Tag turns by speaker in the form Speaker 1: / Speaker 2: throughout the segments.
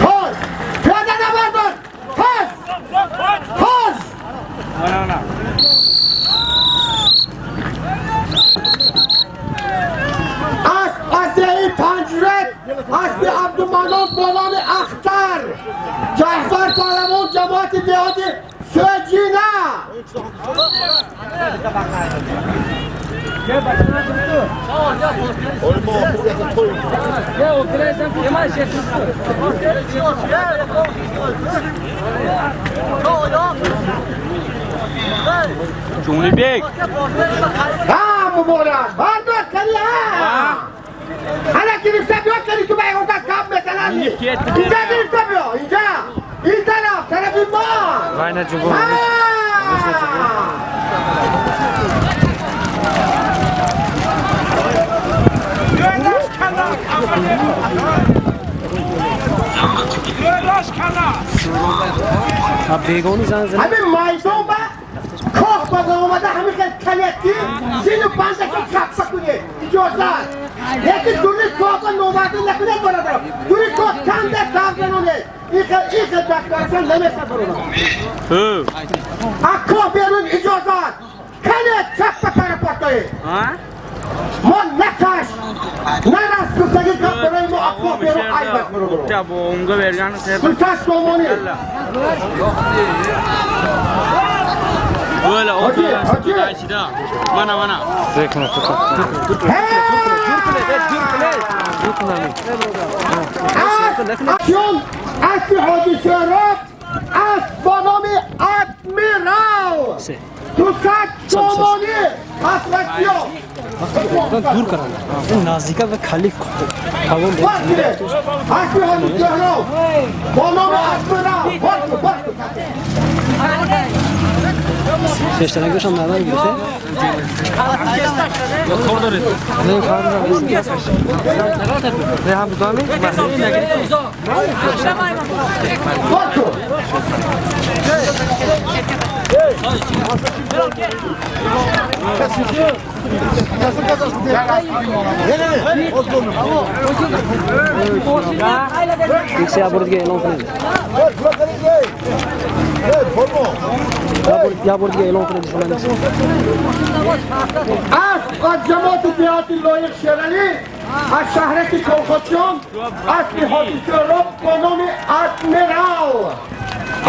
Speaker 1: Toz! Piyade nabardor! Toz! Toz! Асп аз панҷред, аспи Абдуманон бо номи Ахтар, Ҷаъфар паҳлавон, ҷамоати деҳоти Сӯҷина.
Speaker 2: Ҷонибек.
Speaker 1: Ҳа, муборак, бардор кани, ҳа, ҳана гирифта биё, кани, ту ба ягон кас гап мезанад. Инҷа гирифта биё, инҷа, ин тараф, тарафи мо.
Speaker 3: Вайна ҷубо. Бегони зан зан.
Speaker 1: Ҳамин майдон ба коҳ ба омада, ҳамин хел калетки сину панҷаки каппа кунед, иҷозат. Лекин дури коҳ ба номардӣ накунед, бародаро. Дури коҳ канда гап занонед. Ин хел, ин хел дастарсан намешад, бародар. Аз коҳ берун иҷозат. Канет, чаппа кара партоед. Мо накаш, на раст гуфтагӣ гап барои мо аз коҳ берун айб аст, бародаро.
Speaker 2: Unga bergan.
Speaker 1: 200 сомонӣ.
Speaker 2: Böyle
Speaker 1: Hacı, hacı.
Speaker 2: Ichida. Mana, mana.
Speaker 3: Зекна тут.
Speaker 1: Аксион аспи ҳоҷи Сӯҳроб, асп бо номи Адмирал, 200 сомонӣ, Афросиёб.
Speaker 3: Дур карам. Наздика ва кали калон.
Speaker 1: Аспи ҳоҷи Сӯҳроб бо номи Адмирал. Борту, борту.
Speaker 3: Пештарагашам назар гирифте? Не, фарқ. Не, ҳам будами?
Speaker 1: Борту.
Speaker 3: Икси я бор дига эълон кунед. Я бор дига эълон кунед, журналист.
Speaker 1: Асп аз ҷамоати деҳоти Лоиқ Шералӣ, аз шаҳраки Колхозчон, аспи ҳоҷи Сӯҳроб бо номи Адмирал,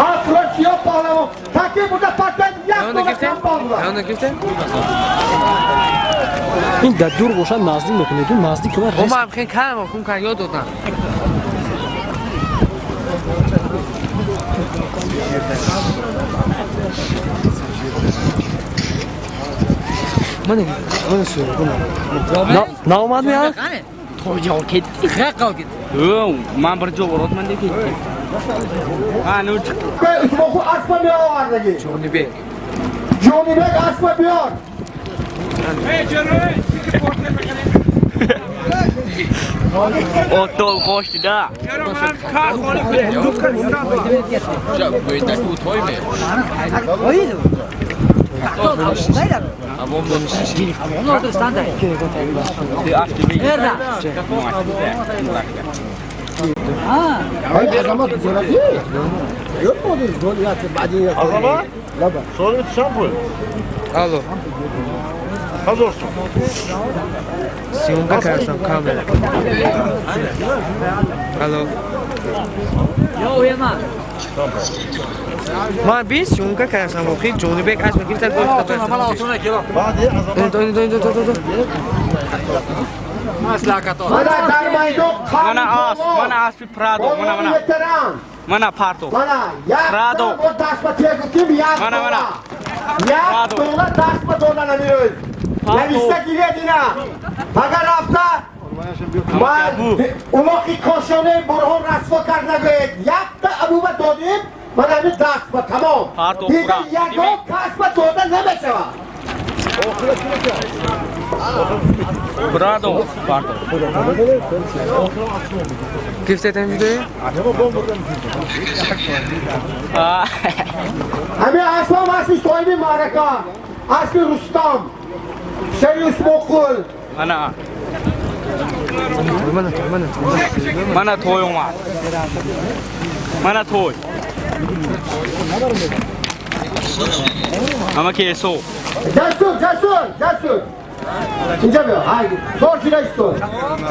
Speaker 1: Афросиёб паҳлавон такиб буда патан як дона кампон.
Speaker 3: Ин дар дур бошад, наздик мекунед, наздик кунад.
Speaker 4: Ман хеле кардам, кун кар ёд додам.
Speaker 3: Ман сура. Наомад меяд?
Speaker 4: Хел кет.
Speaker 2: Man bir jo'g'ir otman deb ketdi. Ha, nima chiqdi?
Speaker 1: Usmonxon аспа меовардагӣ.
Speaker 4: Ҷонибек.
Speaker 1: Ҷонибек, аспа биёр.
Speaker 2: Ot olib qochdi-da.
Speaker 1: Azamat
Speaker 5: Azamat? So'rayapsan pul.
Speaker 4: Алло.
Speaker 5: 1000 сом.
Speaker 4: Съёмка кардам камера. Алло. Ман би съёмка кардам, охи Ҷонибек асп гирифта гошт.
Speaker 5: Баъди Азамат.
Speaker 4: До до до до до.
Speaker 1: Мана дар майдон.
Speaker 2: Mana asp, mana aspi Prado, mana, mana.
Speaker 1: Ветеран.
Speaker 2: Mana Parto.
Speaker 1: Мана як
Speaker 2: Прадо.
Speaker 1: дастба тегу ким як
Speaker 2: Мана, мана.
Speaker 1: Як
Speaker 2: Прадо.
Speaker 1: дона дастба дода намирӯз. Нависта гиред ина. Агар рафта ман улоқи кошонаи Бурҳон расво кард нагӯед. Якта абуба додим, ман ҳамин дастба тамом.
Speaker 2: Парто,
Speaker 1: Дигар
Speaker 2: ура.
Speaker 1: ягон касба дода намешавад.
Speaker 2: Брадо, пардон.
Speaker 4: Гирифтед ин видео?
Speaker 1: Ҳамин асбам асли соҳиби маърака, асли Рустам, сери Усмонқул.
Speaker 2: Мана. Мана той омад. Мана той. Ама ки эсо.
Speaker 1: Ҷасур, ҷасур, ҷасур. Инҷа биё. Ҳай, тор шуда исто.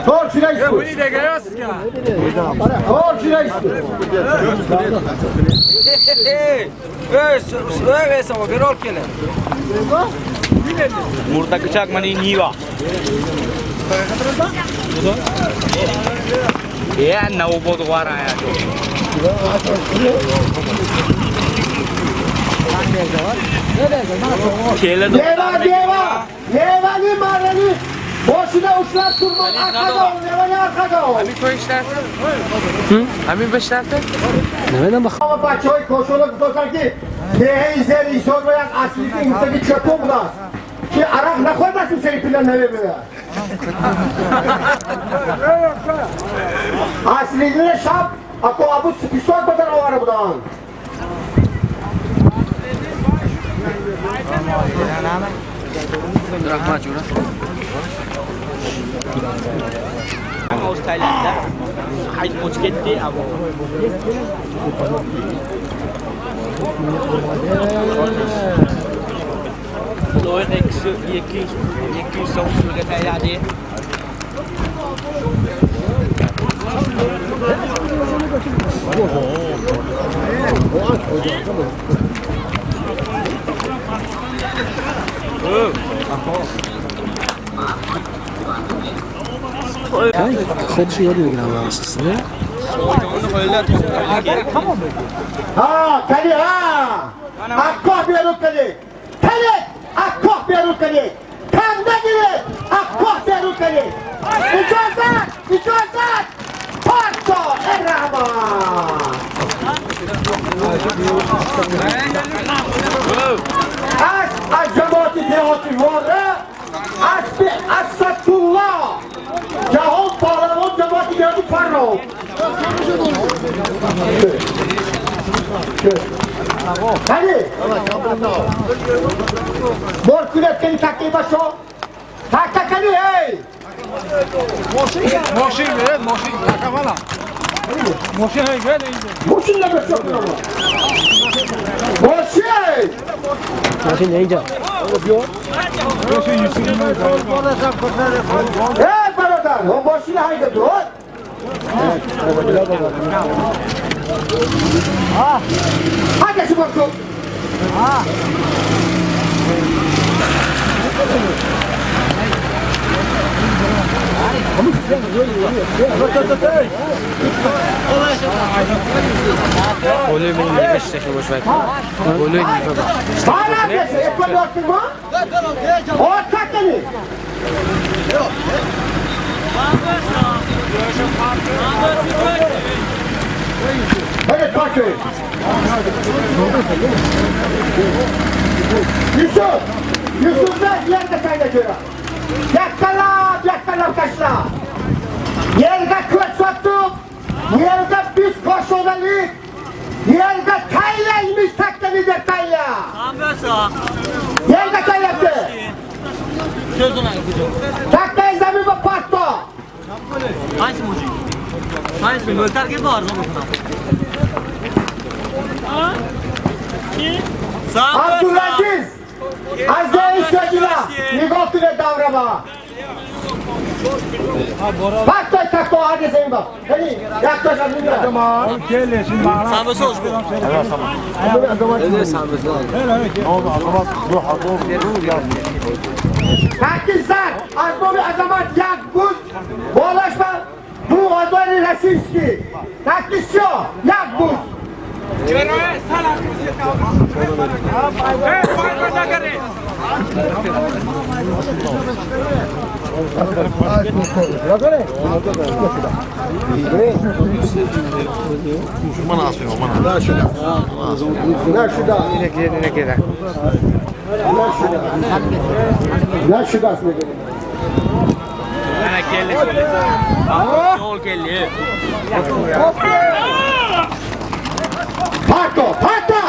Speaker 1: Тор шуда исто. Тор шуда исто.
Speaker 2: Мурдакучак мани нива. Е, навбод вара я.
Speaker 1: Нева, нева, невани марани бошида ushlab turman, arqaga ol, nevani arqaga ol.
Speaker 4: Ҳамин коиш рафта? Ҳамин беш рафта?
Speaker 3: Намедонам ба
Speaker 1: Ама бачаҳои кошона гуфтанд ки деҳаи зери ҳисор як аслидин гуфта ки чапон будааст. Ки арақ нахӯрдааст сери пила намебинад. Аслидини шаб ако абу список ба дар оварда буданд.
Speaker 4: Раҳмат ҷура.
Speaker 2: Tailandda hayt qochib ketdi abu. Loyiq 200 so'm pulga tayyorladi.
Speaker 3: Худаш ёд мегирам не?
Speaker 1: Ҳа, кали ҳа! Аккоҳ берун кунед! Калед! Аккоҳ берун кунед! Кам нагиред! Аккоҳ берун кунед! Иҷозат! Иҷозат! Парто! Раҳмон! Аз ҷамоати деҳоти Вора аспи Асадулло ҷаҳон паҳлавон ҷамоати деҳоти Фаррох. Қани? Бор кунед кани таккаи башо. Такка кани эй!
Speaker 5: Мошин беред, мошин така мана. Мошин ҳай беред инҷо.
Speaker 1: Мошин набешо кунам. Мошин!
Speaker 3: Мошин инҷо.
Speaker 1: Эй бародар, мошин ҳай дод. Ҳа, каси бор кун.
Speaker 4: Болои мо нива шиша бошад. Болои нива ба.
Speaker 1: Бара беса, якбор бор кун мо. О, такани. Ҳайда такани. Yusuf! Yusuf da yerda kayda ko'ra. Yakkalab, yakkalab tashla. Yerga ko'rsatib, yerga biz qo'shonalik, yerga taylaymiz takkani deb tayla. Yerga taylabdi. Takkay zamin va patto.
Speaker 6: Hangi mucik? Hangi mölter gibi arzu bakın.
Speaker 1: Abdulaziz! Az istedilar. Нигоҳ кунед даврама. Паттой такко ҳарде замин ба. Яъни якташ аз мина.
Speaker 6: Sambusa hoş bulduk.
Speaker 1: Такки зад аз номи Азамат як буз болаш ба ду озори российский. Такки сиёҳ як буз. Нашуда.
Speaker 4: Инак.
Speaker 1: Нашуда. Нашуда аст мегӯям.
Speaker 2: Keldi. Yo'l keldi.
Speaker 1: Parto, parto!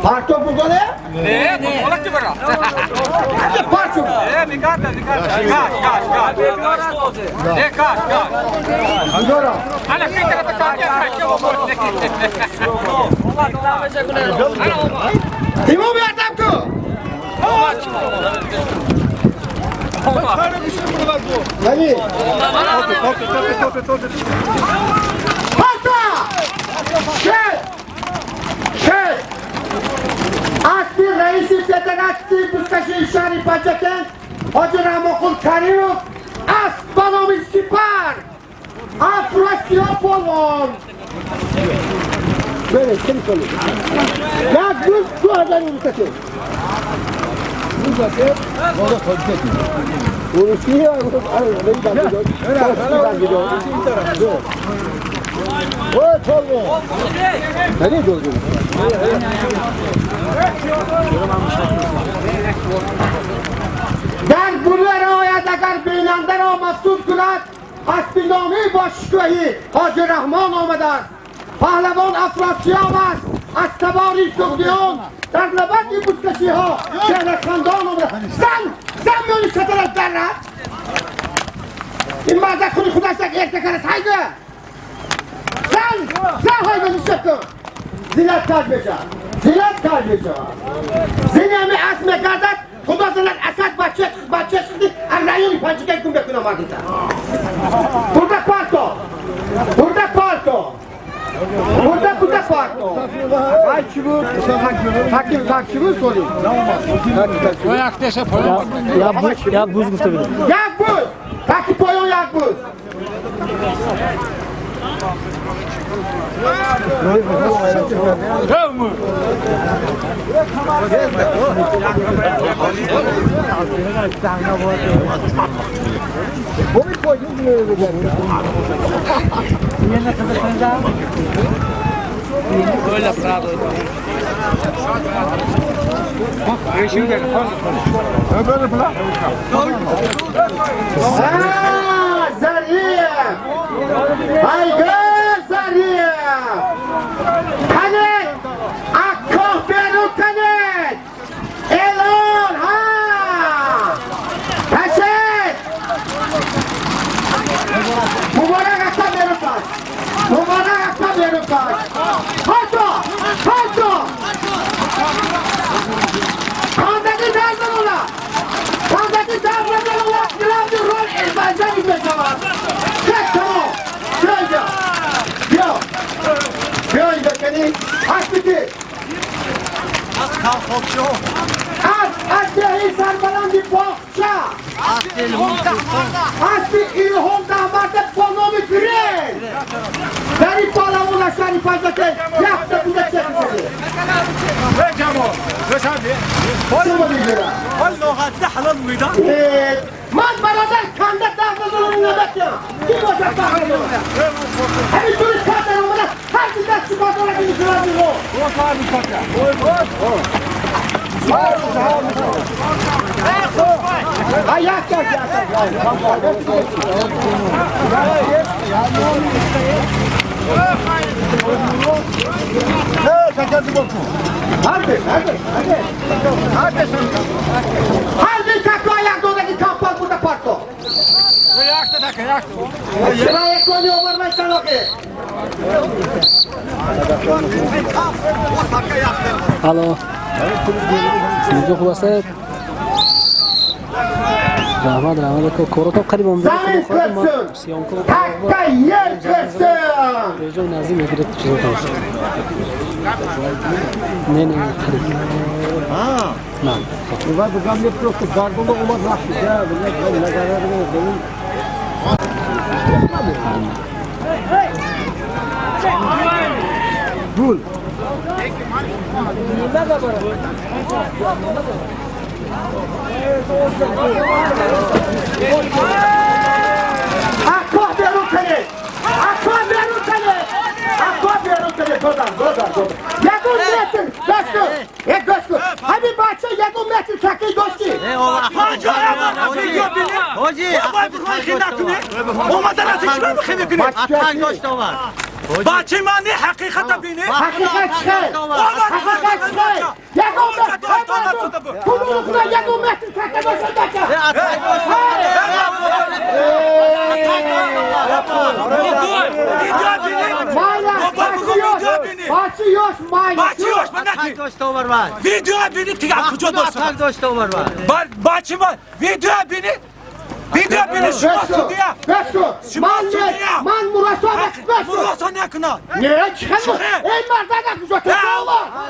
Speaker 1: Parto bugole?
Speaker 2: Ne, bolak bara.
Speaker 1: Parto.
Speaker 2: E, mikata, mikata. Kaç, kaç, kaç. Ne kaç, kaç.
Speaker 1: Dora.
Speaker 2: Ana fikra bakaç, kaç.
Speaker 1: Timur yardam ku. Yani. Parto! Şer! Şer! Asli reisi federatsiya buzkashi shahri Panjakent Hoji Rahmonqul Karimov asp ba nomi Sipar Afrosiyob polvon. Böyle kim söylüyor? Ya buz bu adam ülkesi. Buz atıyor. Orada kontrol ediyor. Rusiye در بلور آید اگر بیننده را مفتون کند اسب نامی با شکوهی حاج رحمان آمده است. پهلوان افراسیاب است از تباری سغدیان در نبرد بزکشی ها چهره خندان آمده. زن زن میانی شطرت در رفت. این مرد خونی خودش یک ارتکر است. haydi زن زن haydi نشکن زینت کار بشه زینت کار بشه زین همی اسب میگردد خدا زند اسد بچه بچه شدی از رایونی پنجگه گم بکنم مردیتا. Burada parto. Burada parto. Burada burada parto. Ay çubuğu takip takibi sorayım.
Speaker 3: Ya buz gufta budim.
Speaker 1: Як буз. Таки поён як буз. Ha, Zariyev! Haygır Zariyev! Kanet! Akkoh beru kanet! Elon ha! Taşet! Mubarak akka beru kaç! Mubarak akka beru kaç! Hato! Hato! Kandaki dazdan ola! Kandaki dazdan ola! Glavni rol elbazdan meşavat! Çek tamam! Şöyle! Yo! Şöyle seni! Aç bitti! Az از سربلندی باغچه اسب ilhom دعوت با نام گریل در این پهلوان شهری پنجکه یک تا بوده چه می‌کنه؟ من برادر کنده دعوت رو نمی‌کنم کی باشه پهلوان همینطوری کار اومده هر کی دست کار داره که می‌تونه رو Ayak yak yak. Hadi hadi hadi. Hadi sen. Hadi takla ayak dodaki kampal burada parto. Sıra ekoni over meysan okey.
Speaker 3: Alo. Телевизион хуб аст? Раҳмат, раҳмат ака. Коротон қариб омада.
Speaker 1: Замин kırsın. Takka yer kırsın.
Speaker 3: Телевизион наздик мегирад чизотон. Не, не, қариб. На.
Speaker 1: Akkoh berun کنید. Akkoh berun کنید. Akkoh berun کنید. Dodan, dodan, dodan. Yakun metre. Göz kır. Göz kır.
Speaker 5: بچه من حقیقت بینه
Speaker 1: حقیقت چه؟ حقیقت چه؟ یکم متر یکم متر تکه باشد بچه
Speaker 5: ویدیو بینید که کجا داشت بچه من ویدیو بینید ویدیو بینید شما سودیه شما سودیه
Speaker 1: من مراسا
Speaker 5: مراسا نکنه
Speaker 1: نه چه این مرد کجا تکه آور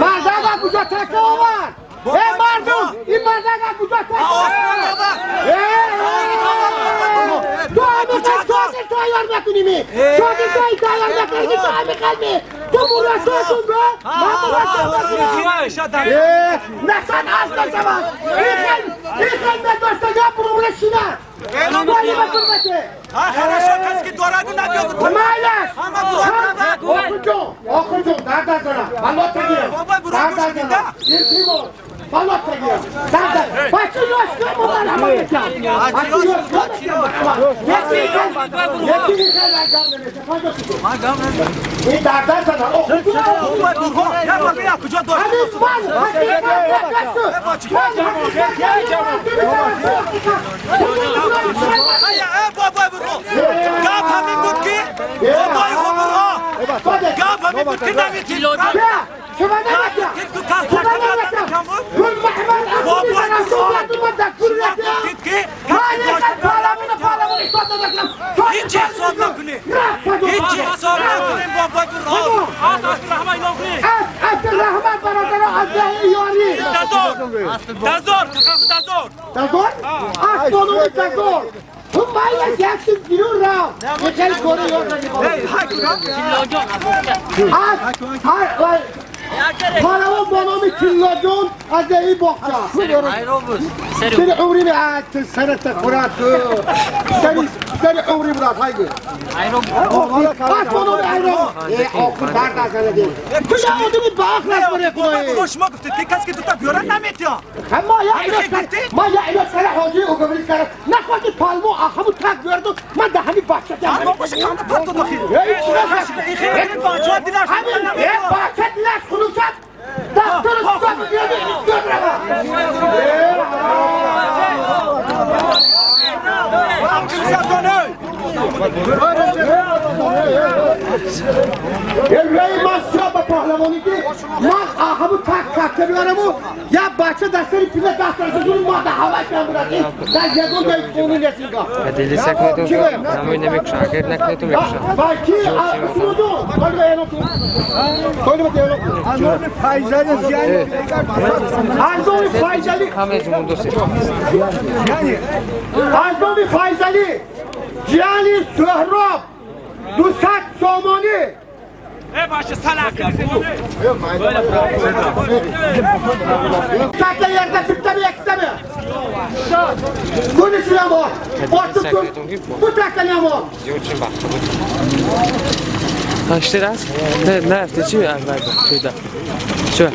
Speaker 1: مرد کجا تکه آور ای مردم این مرد کجا تکه آور تو همه تایار نکنی تو تایار نکنی تو همه قلبی تو مراساتون را من مراسا نکنم نسان از نشود این خیل نداشته یا برو شینه باید بکنه
Speaker 5: хорошо کسی که دارد نبیاد
Speaker 1: مایلش آخو جون درد نزنم من لات تگیرم درد نزنم من لات تگیرم درد بچه یاش کن من همه بکن بچه یاش کن یکی میخواه من گم نمیشه این درد نزنم آخو جون من حقیقت نکشت من
Speaker 5: گپ همین بود که بابای خبرها گپ همین بود که نمیتونی هیچ حساب نکنی هیچ حساب نکنی بابای برها
Speaker 1: از رحمت برادر از یاری
Speaker 5: دزار دزار
Speaker 1: دزار از بانوی دزار تو مایل یک چیز بیرون را یه خیلی کوره یاد از پهلوان با نام تیلا جون از این باغچه سری عمری به سر خورد سری عمری برات های از با نام ایران آخر درد نزنه دی کجا آدمی با آخر از بره کنه
Speaker 5: شما گفتید که کسی که دوتا بیارن نمیتیا
Speaker 1: ما یا اینا سر حاجی او گفت سر نخواهی پالمو آخمو تک بیاردم من ده همین بچه
Speaker 5: ده ما باشه کانده پرتو داخل این خیلی بچه دیلاش
Speaker 1: همین بچه دیلاش خلوصت دفتر صاحب بیاده ای من سیاه به پهلوانی که من آهمو تک تک بیارم و یا بچه دستری پیله دست رسیدون ما ده هوا کم برد در یگون جای خونی نسیگا
Speaker 4: دلی سکنتون نموی نمیکشن اگر نکنتون میکشن
Speaker 1: باکی اسمودون کلی به اینو کلی به اینو ارزون فیضلی
Speaker 4: همه جمهور دوست
Speaker 1: ارزون فیضلی جیانی سهراب 200 سومانی Takla yerde bitti mi ekse mi? Konuşuyor mu? Oturtun. Bu takla mı?
Speaker 4: İşte раз. Ne ne yaptı? Evvel tüyda. Şu.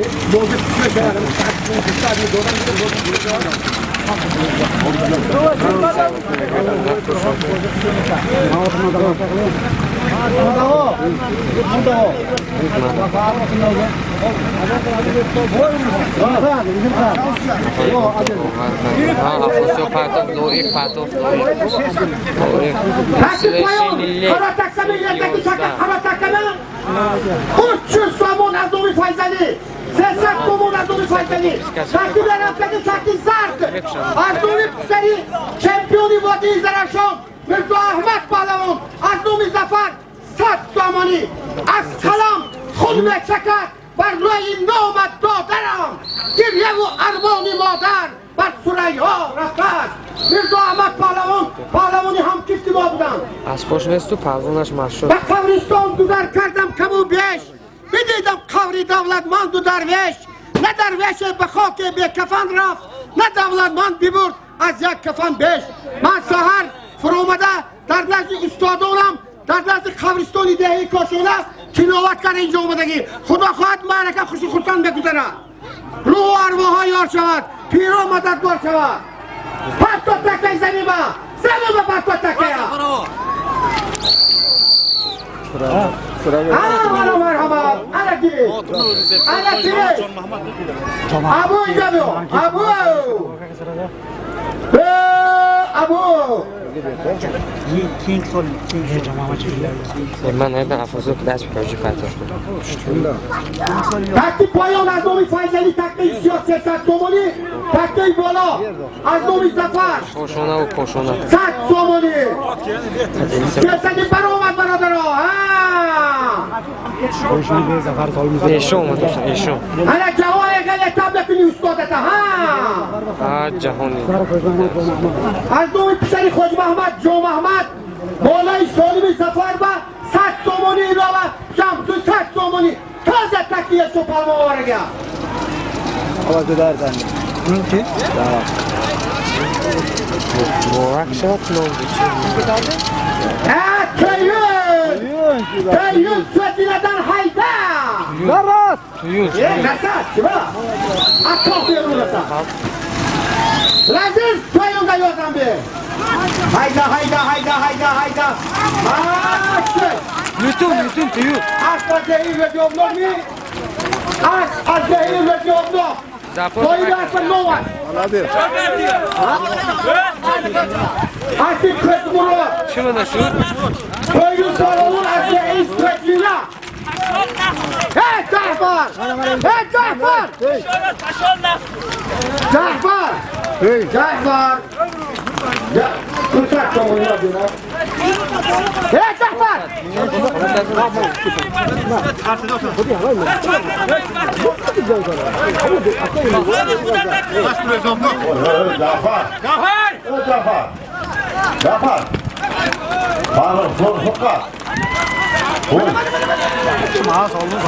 Speaker 1: میرزا احمد پهلوان از نام ظفر 100 سامانی از کلام خون میچکد بر روی نامت دادرم گریه و ارمان مادر بر ثریا رفته است. میرزا احمد پهلوان پهلوانی هم کشتی ما بودند.
Speaker 4: از پشت نیست و پهلوانش مشهور.
Speaker 1: به قبرستان گذر کردم کم و بیش بدیدم قبر دولتمند و درویش. نه درویش به خاک بی کفن رفت نه دولتمند ببرد از یک کفن بیش. من سحر فرامده در نزد استادانم در نزد قبرستان دهی کاشانه Тиловат карда инҷо омадагӣ. Худо хоҳад маърака хуши хурсанд мегузарад. Рӯҳу арвоҳҳо ёр шавад, пиро мададгор шавад. Парто такаи замима, замима парто такая. Ана марҳабо, ана гирӣ, ана гирӣ. Абу инҷо биё, абу. Абу.
Speaker 4: من نایب افرازو که دست به کاجی فتح
Speaker 1: تکتی پایان از نامی فیضعلی تکتی 33 سومانی، تکتی بالا از نامی ظفر
Speaker 4: کاشانه و کاشانه
Speaker 1: 100 سومانی. 300 برآمد برادرها.
Speaker 4: ایشون اومد دوستان، ایشون.
Speaker 1: انا جوان غلط تبلک استادت. ها
Speaker 4: جهانی
Speaker 1: از نامی پسر خواجه محمد جان محمد بالای سالم ظفر با 100 سومانی علاوه جمع تو 100 سومانی تازه تکیه سو پالما آورگه.
Speaker 4: مبارک شد نام
Speaker 1: تیون تیون سوزینەدان hayda.
Speaker 4: تویون
Speaker 1: Nasıl? Kime? Atok diyorum nasıl? Laziz Teyun'a yozan bir. Hayda hayda hayda hayda hayda. Maşallah.
Speaker 4: یوتیوب یوتیوب تویون
Speaker 1: As azehir ve diyorlar mi? As azehir ve diyorlar. Boyu asın ne var? Asın kötü
Speaker 4: چی من شد؟
Speaker 1: Teyun sarılır azehir sürekliyle. Hey Cahfar! Hey Cahfar! Cahfar! Cahfar! Ya, kursak çoğunu yapıyor. Hey Cahfar!
Speaker 7: Jafar! Jafar! Jafar! Jafar! Furkan!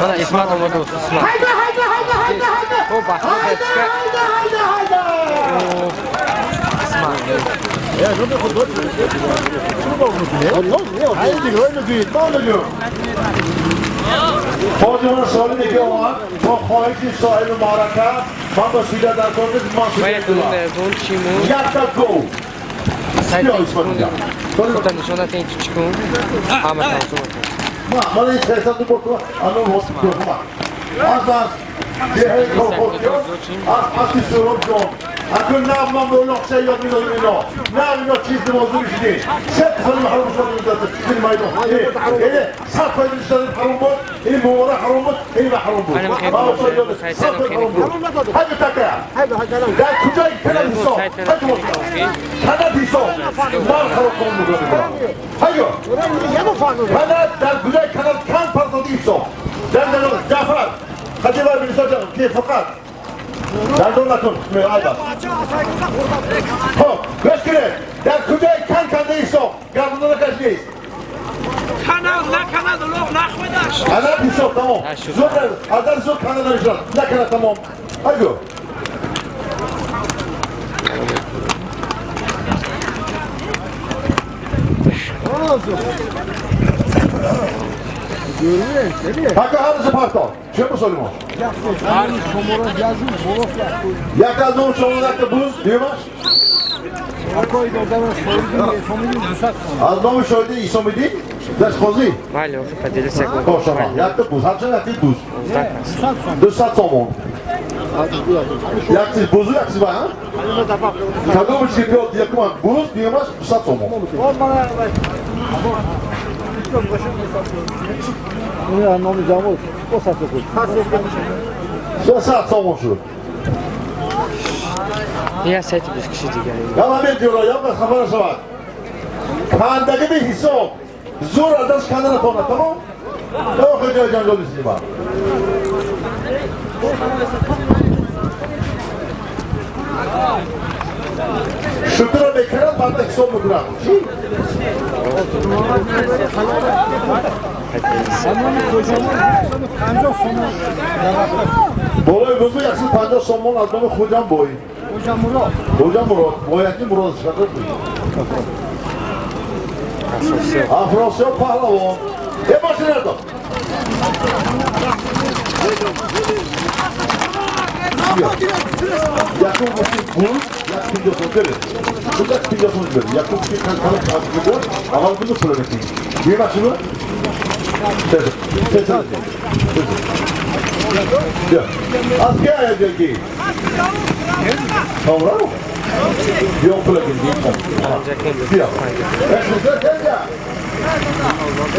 Speaker 4: من اسمت آمد دوست اسمت
Speaker 1: Hayda hayda hayda hayda hayda!
Speaker 4: خب بخت
Speaker 1: Hayda hayda hayda hayda!
Speaker 7: فاطمه سالی دیگه آمد با خواهش صاحب معرکه من با سویده در کار نیست من
Speaker 4: باید
Speaker 7: سویده
Speaker 4: اون اون چی مون
Speaker 7: یک تا گو
Speaker 4: سایت خودت نشونت این چی کن همه تماشا کن
Speaker 7: من این سیستم تو بکن الان واسه کنم از از ده کار از از سورم جان اكل نعم ما بقول لك سيد منه منه نعم منه چیز موضوع نیست ست فل محروم شد في الميدان ايه صف فل حروم بود ايه مورا حروم بود ايه محروم بود ما هو صف حروم بود هذا تكا هذا ده کجای كلام حساب هذا حساب ما حروم بود هيو هذا در کجای کلام کم پردازی حساب در جعفر خدیوار بن كيف فقط در دور نکن آیدا خب گوش کنید در کجای کن کنده حساب گردنده نکش نیست
Speaker 5: نکند الاغ نخویدش
Speaker 7: انا حساب تمام زود از زود کنده نمیشد نکنه تمام ایگو حقا هرز پرتا چه مسلمان؟ یک از اون شما یک بوز دیمش؟ از نام شایده ایسا میدی؟ دست خوزی؟
Speaker 4: بله آخه پدیل سکن
Speaker 7: کاشما یک بوز هرچند یک بوز 200 سومون یک چیز بوزو یک چیز با هم؟ کدومش که بیاد یکم بوز دیمش 200 سومون سه سومون شد
Speaker 4: یه سایت بسکشی دیگه
Speaker 7: یالا میدیورا یالا خبر شود کندگی به حساب زور از دست کنده نتونه تمام؟ یا خیلی جنجال نیستی با شکر بکرم بعد حساب میکنم چی؟ بالای بزرگ 150 سومون از نام خودم بای خوجا مراد بایدی مراد شده بود افراسیاب پهلوان یه ماشین نردم Якум гуфти пул, як 50 сом беред. Пул як 50 сом беред. Якум ки калон калон аввал буду пул мети. Бема чӣ? Тез. Аз ки аяги? Тавра? Биё пул ки Биё.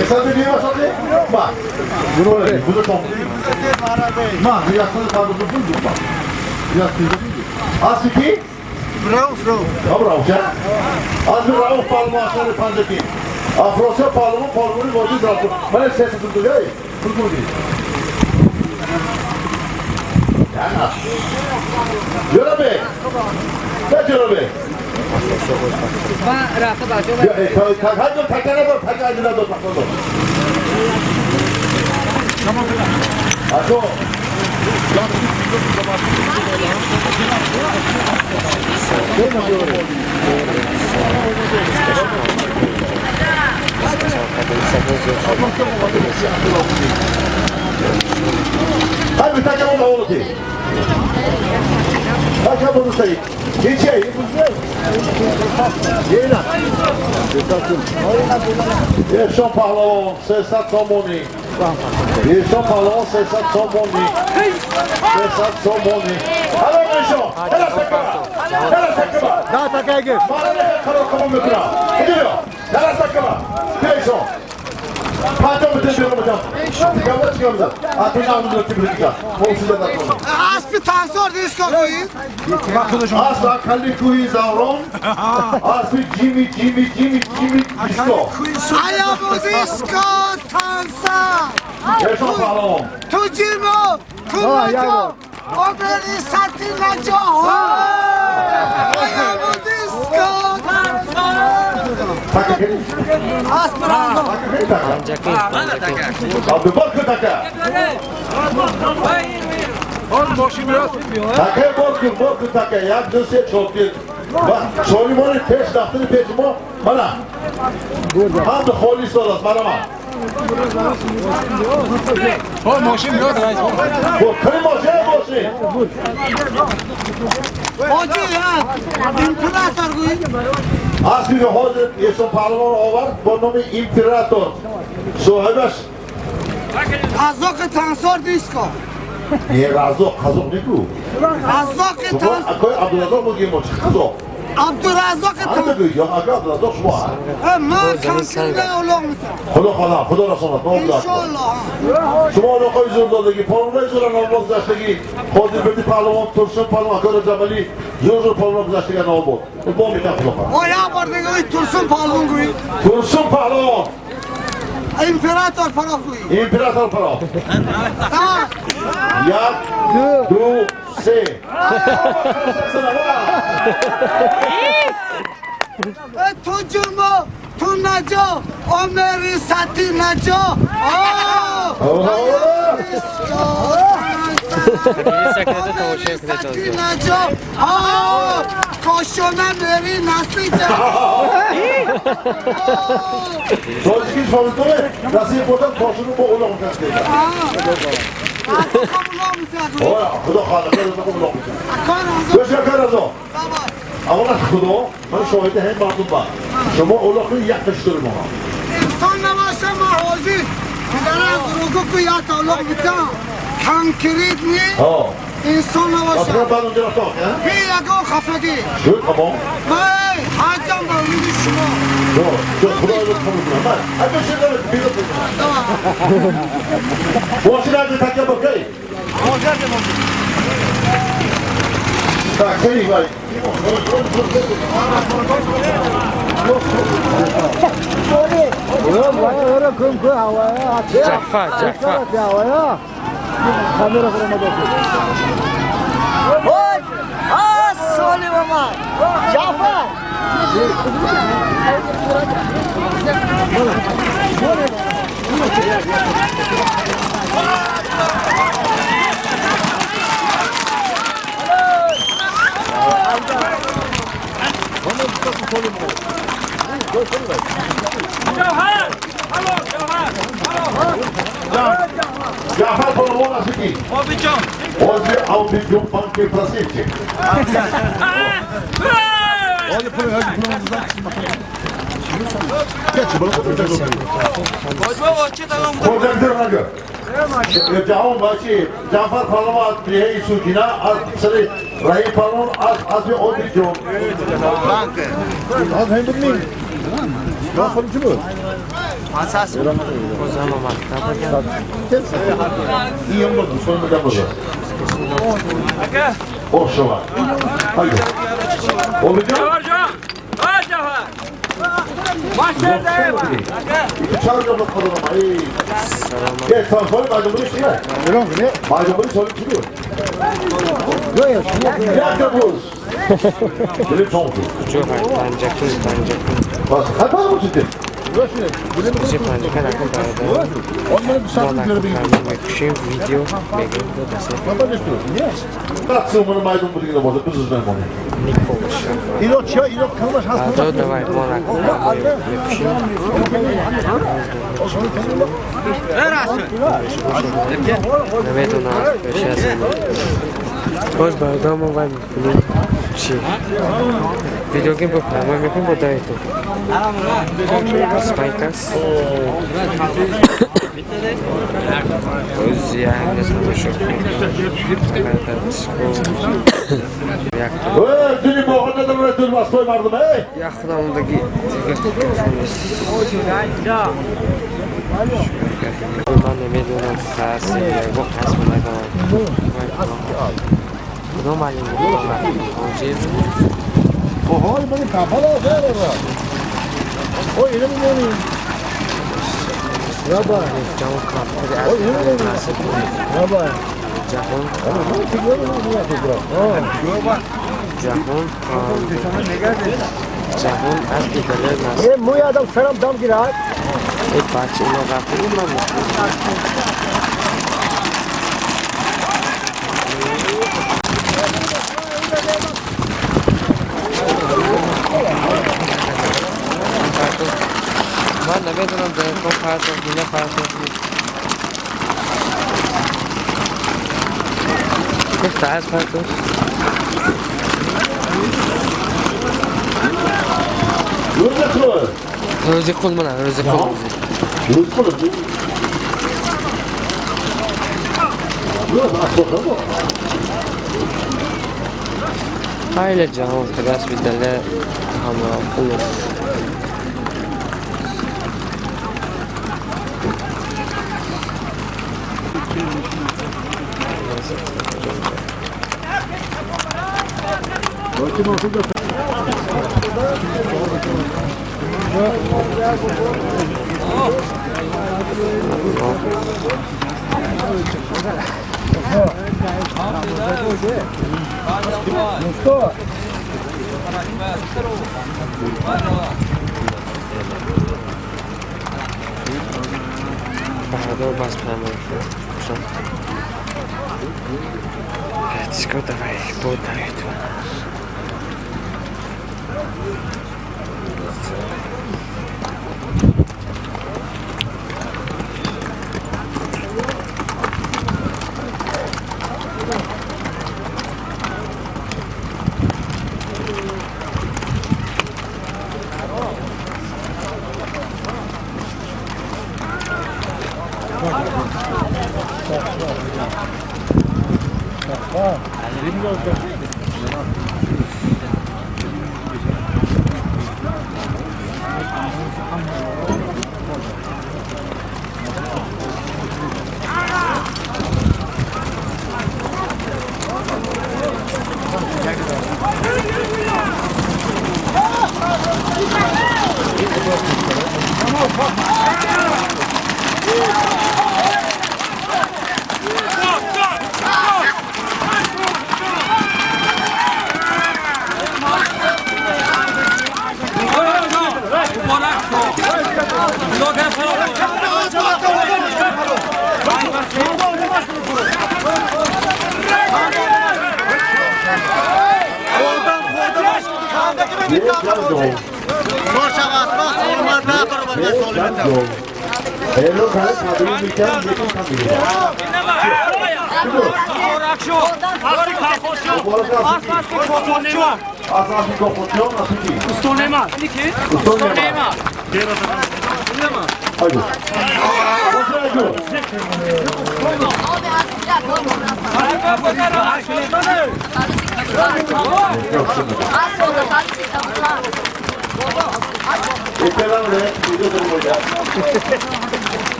Speaker 7: Эсаби бема шоди? Ма. Буду том. Ма, я сам буду буду. Я аз ки?
Speaker 1: Рауф, Рауф.
Speaker 7: Рауф, я? Аз Рауф палмашари панҷаки. Афросиё палмон палмони воҷид рафт. Мана сеса тудугай. Пулгуди. Яна. Ҷӯрабек. Да Ҷӯрабек.
Speaker 4: Ма рафта бачо.
Speaker 7: Та та та та та та та та та. Ако Hadi bir takım oldu ki. Takım oldu sayı. Geçiyor. Ешон паҳлавон 300 сомонӣ. Ешон паҳлавон 300 сомонӣ. 300 сомонӣ. Ҳало Ешон. Ҳала сакама. Ҳала сакама.
Speaker 1: Да такайги.
Speaker 7: Мана қарор қабул мекунам. Иҷо. Ҳала сакама. Ешон. Панҷоҳ метр берун бикам. Дигар чӣ мезад? Атун амдо ки бирдига. Мовсуда накун.
Speaker 1: Аспи тансор диско гӯӣ?
Speaker 7: Асп акали кӯҳи Заврон. Аспи ҷими ҷими ҷими ҷими диско.
Speaker 1: Ая диско танса.
Speaker 7: Ешон паҳлавон.
Speaker 1: Ту ҷимо, ту наҷо, обери сати наҷо. Ая диско танса. Асп ранго.
Speaker 7: Абдубакр така. Така борку, борку така. Як, ду, се, чор, ва чори мони пеш дафтари пеши мо мана. Ҳам холис додааст марама.
Speaker 5: О, мошин меояд, райс.
Speaker 7: Кани мошин, мошин.
Speaker 1: Ҳоҷи, император гӯй.
Speaker 7: Аспи ҳозир Ешон паҳлавон овард бо номи император. Соҳибаш
Speaker 1: Разоқи тансор диско.
Speaker 7: Не Разоқ, қазоқ неку.
Speaker 1: Разоқи тансор.
Speaker 7: Акои Абдуразоқ мегӯем мо, чӣ қазоқ?
Speaker 1: Абдуразоқи тансор.
Speaker 7: Ё ака Абдуразоқ шумо.
Speaker 1: Ман конкретно улоқ митам.
Speaker 7: Худо хоҳад, Худо расонад.
Speaker 1: Иншоаллоҳ.
Speaker 7: Шумо улоқҳои зур додагӣ, палвонҳои зур номбод гузаштагӣ. Ҳозир бирди паҳлавон, Турсун паҳлавон, акои Раҷабалӣ зур зур паҳлавон гузаштага номбод. Бо мекам Худо хоҳад.
Speaker 1: О, як бор дига Турсун паҳлавон гӯй.
Speaker 7: Турсун паҳлавон.
Speaker 1: Император парох гӯй.
Speaker 7: Император парох. Як, ду, се.
Speaker 1: Ту ҷумо, ту наҷо, омери сати наҷо. Сати наҷо. Кошона мери насиҷа.
Speaker 7: Тоҷикиш фаҳмидоме? Насиб бурдан кошону бо улоқ мекард. Худо хоҳад, улоқ мекард. Гӯш кар Разо. Аввалаш Худо, ман шоҳиди ҳамин мардум ба. Шумо улоқи як қиштур мо.
Speaker 1: Инсон набоша ма ҳозир. Падарам ругу ку я та улоқ битам. Конкретни инсон набоша.
Speaker 7: Баъд онҷо рафтоқ,
Speaker 1: Би ягон хафагӣ.
Speaker 7: Шуд, тамом.
Speaker 1: Май, ҳаҷам ба умиди шумо.
Speaker 7: Худо қабул кунад. Ман, ҳаҷам шуд, биё. Мошин аз такя бокай. Так, хеле вай.
Speaker 4: Ҷаъфар, Ҷаъфар.
Speaker 1: Ҷаъфар.
Speaker 7: Ҷаъфар. seguinte. Hoje ao pedir um banco para assistir. جهان باشی جعفر پهلوان از بیهی سوکینا از سری رحیم پهلوان از از اودی جون از هم بود نیم خودم چی بود؟ این بود سون بود او شما haydi Olacak.
Speaker 4: باز برادر ما باید میکنیم چی؟ ویدیو گیم با پرما میکنیم با دایتو سپایکس باز یه هنگز نمیشه یا خدا اون دیگه من نمیدونم خاصی یا خاص ندارم کدوم معلم بود
Speaker 7: باحال من کپل آخر او اینو می‌مونی
Speaker 4: بابا جهان بابا جهان جهان از دیگر
Speaker 1: یه موی آدم سرم دم گیرد
Speaker 4: ای بچه اینا رفته بود من من نمیدونم در کن پرتاب نه پرتاب گفت از پرتاب روزی خود من روزی خود خیلی جهان که دست بیدله همراه خوب Let's go давай, будет.
Speaker 7: Hello kare kabili میکنم یکی کم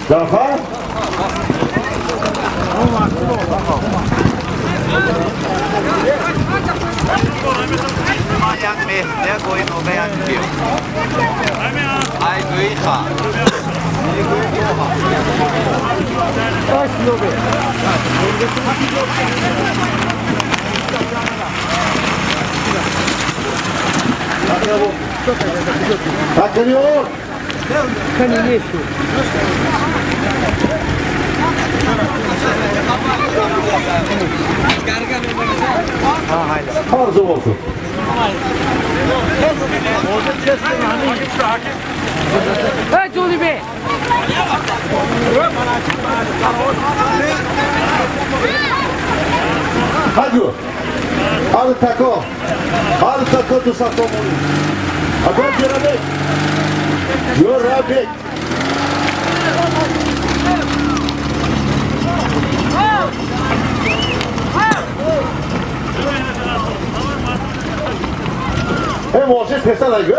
Speaker 7: Jafar? Takılıyor. Arzu olsun.
Speaker 4: Hey Johnny Bey.
Speaker 7: Hadi. Hadi tako. Hadi tako tu satomuni. Agora Jurabek. Jurabek. Hey, moşe pesa da gö.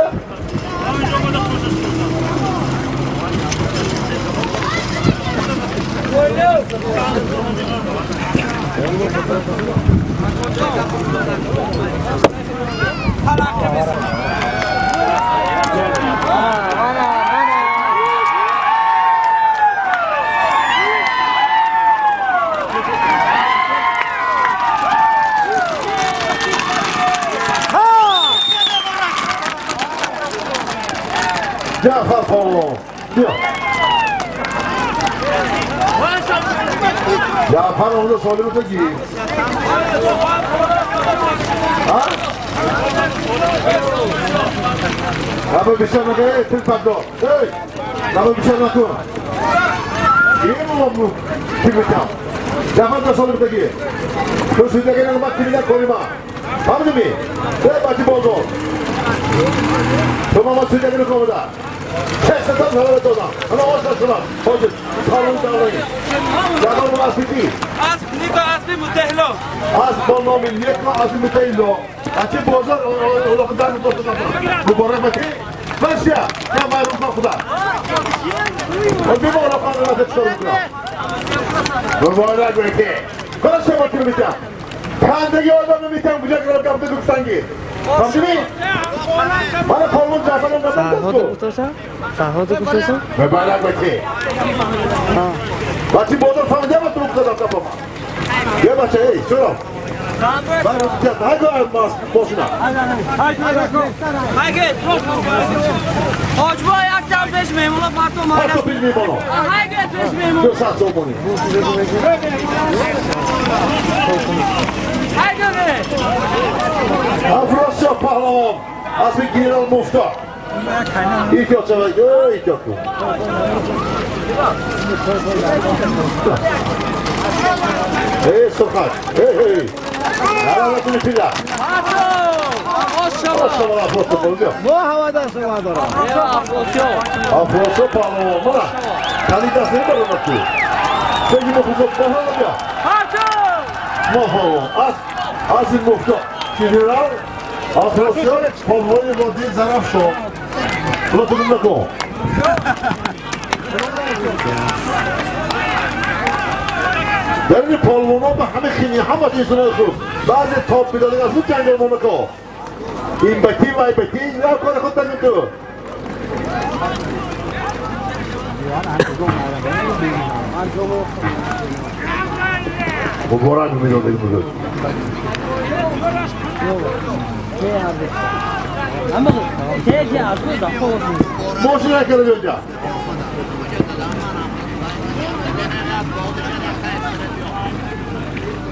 Speaker 7: Jafar Polo. Jafar onu söylüyor ki. Ha? Abi bir şey mi? Türk pardon. Hey! Abi bir şey mi? İyi mi bu? Kim bu? Jafar da söylüyor ki. Bu sürdürgen bak kimler koyma. Anladın mı? Hey bacı boldu. Tamam sürdürgen koyma. Kesetan havalı dodan. Ana olsa hoca. Salon dağılayım. Jafar bu asbi.
Speaker 2: Asbi asbi mutehlo.
Speaker 7: Az bono milliyet asbi mutehlo. Açı bozar o kadar dostlar. Mübarek baki. Başya. Ya bayram Xuda. O bir bana kanına çıkarım. Mübarek baki. Konuşma bakayım bir tane. Kandagi odamı bir tane bıçak kaptı sanki. Samimi? Bana kolun Jafar'ın kaptı.
Speaker 4: Farhad kutosa?
Speaker 7: Mübarek baki. Baki bozar samimi mi tutup da kapama. Gel başı hey şurada. Hadi boşuna.
Speaker 6: Haydi. Hocba yaktan 5 memuna parto mağara.
Speaker 7: Parto 5 memuna.
Speaker 6: Haydi 5 memuna.
Speaker 7: Dört saat somoni.
Speaker 6: Haydi be.
Speaker 7: Afrosya pahlavan. Aslı General Mustafa. İlk yoksa ilk yok. Hey Sokak. Hey hey. Hararetini pila. Bu
Speaker 1: havadan sıvadara.
Speaker 7: Afrosya pahlavan bana. Kalitasını barınmaktı. Peki bu hukuk pahlavan ya. Pahlavan. Asıl Mustafa. General Afrosya pahlavan vadi zarafşo. Lütfen bakın. در این پالوانا به همه خینی همه چیزونه خوب بعضی تاپ میدادن از اون جنگل ممکا این بکی و این بکی نه کار خود داریم تو مبارک میدادن بزرگ ماشین نکرده اینجا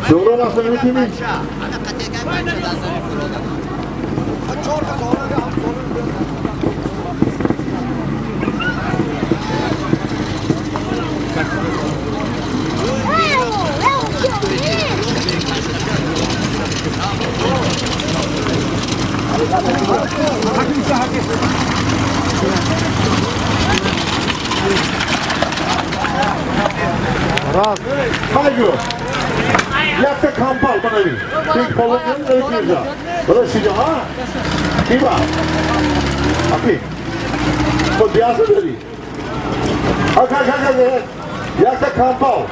Speaker 7: Сӯҳроб аст наметимӣ? Раз. Хайгу. Якта кампал банави. Тик полон намекирда. Бала шиҷа ҳа? Киба? Апи. Бо диаса дори. Ака ака ака. Якта кампал.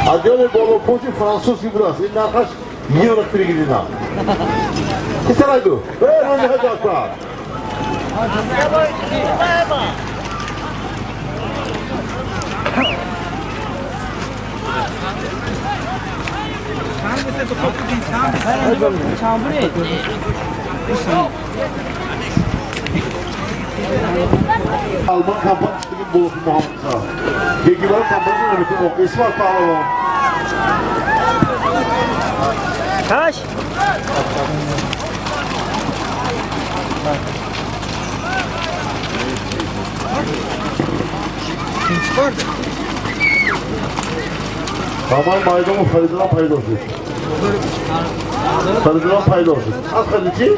Speaker 7: Адёли болопӯши французский будааст. Ин нархаш евро пригирина. Кисарайду. Э, рози ҳаҷа акбар. Алман компания чиқдиги болопи Муҳаммадса. Гегибар компания намекун. Исмат паҳлавон.
Speaker 6: Kaç?
Speaker 7: Камал Майдонов Фаридулло пайдо шуд. Фаридулло пайдо шуд. Аз хади чӣ?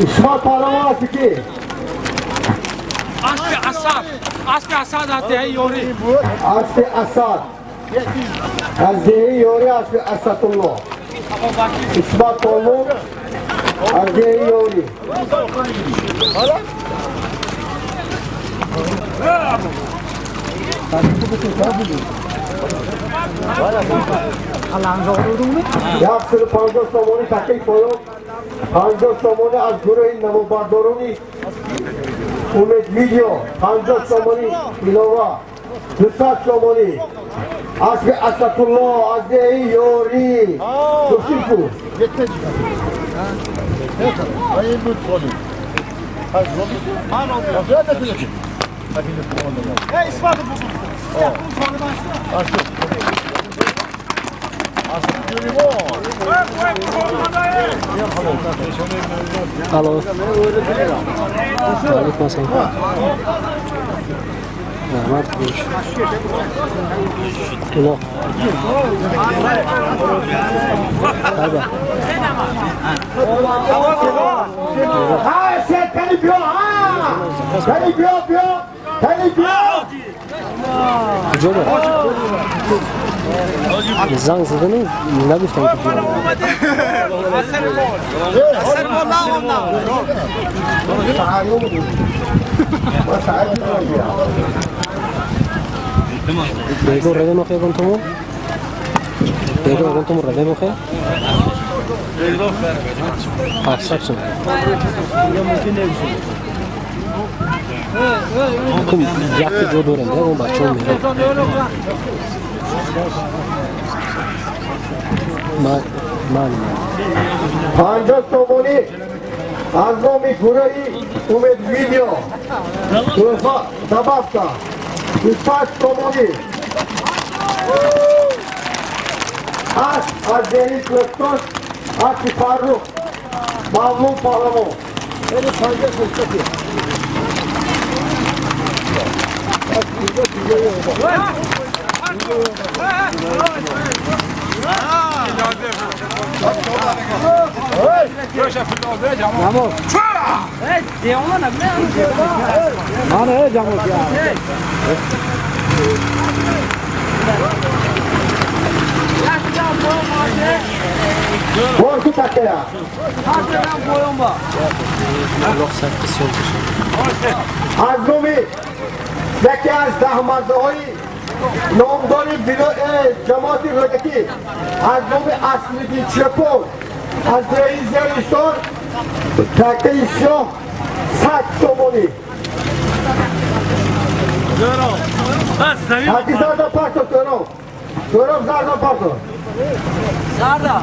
Speaker 1: Исмат паҳлавон аст ки?
Speaker 5: Аспи Асад. Аспи Асад аз деҳаи Ёрӣ.
Speaker 1: Аспи Асад. Аз деҳаи Ёрӣ аспи Асадулло. Исмат паҳлавон аз деҳаи Ёрӣ. Яксаду 50 сомонӣ такаи поён, 50 сомонӣ аз гурӯҳи навобардорони Умед Видео, 50 сомонӣ илова, 200 сомонӣ аспи Асадулло аз деҳаи Ёрӣ. Гуфтим-ку.
Speaker 3: Алло. Алейкум ассалом. Раҳмат, хуш. Улоқ. Хайба.
Speaker 1: Ҳа, сед, кани биё, ҳа! Кани биё, биё! Кани биё!
Speaker 3: Куҷо ба? Занг задану нагуфтам ки биё. Бего равем охе ягон томон? Бего ягон томон равем охе? 800 сом. Кум якта ҷо дорем, ягон бачаҳо мерем. Ман
Speaker 1: 50 сомонӣ аз номи гурӯҳи Умед Видео. Тӯҳфа добавка. 200 сомонӣ. Асп аз деҳаи Кӯҳтош, аспи Фаррух, Мавлун паҳлавон. Борку такая.
Speaker 3: Улоқ садқи сиём кашид.
Speaker 1: Аз номи яке аз заҳматзаҳои номдори ҷамоати Рӯдакӣ, аз номи Аслиддин Чепон, аз деҳаи Зеристон, такаи сиёҳ 100 сомонӣ. Таки зарда парто, Сӯроб. Сӯроб зарда парто.
Speaker 6: Зарда.